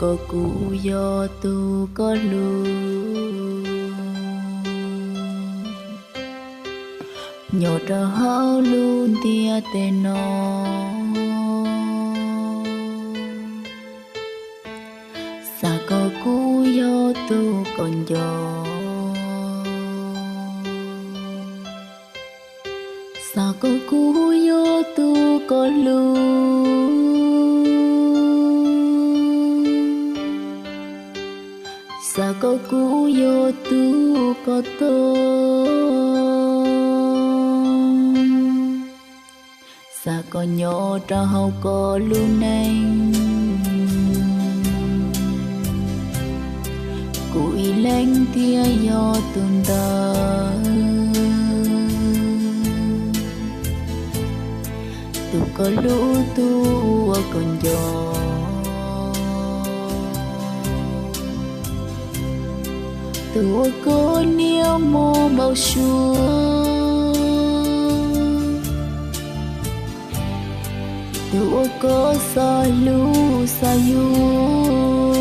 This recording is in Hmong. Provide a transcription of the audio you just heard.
Kom kuv yog tus koj hlub, nyob rau hauv lub ntiaj teb no. Xav kom kuv yog tus koj nco, xav kom kuv yog tus koj hlub, xav kom kuv yog tus koj tau, xav kom nyob rau hauv koj lub neej, kuv ib leeg thiaj yog tus ntawd, tus koj hlub, tus uas koj nco, tus uas koj niaj hmo npau suav, tus uas koj xav hlub xav yuav.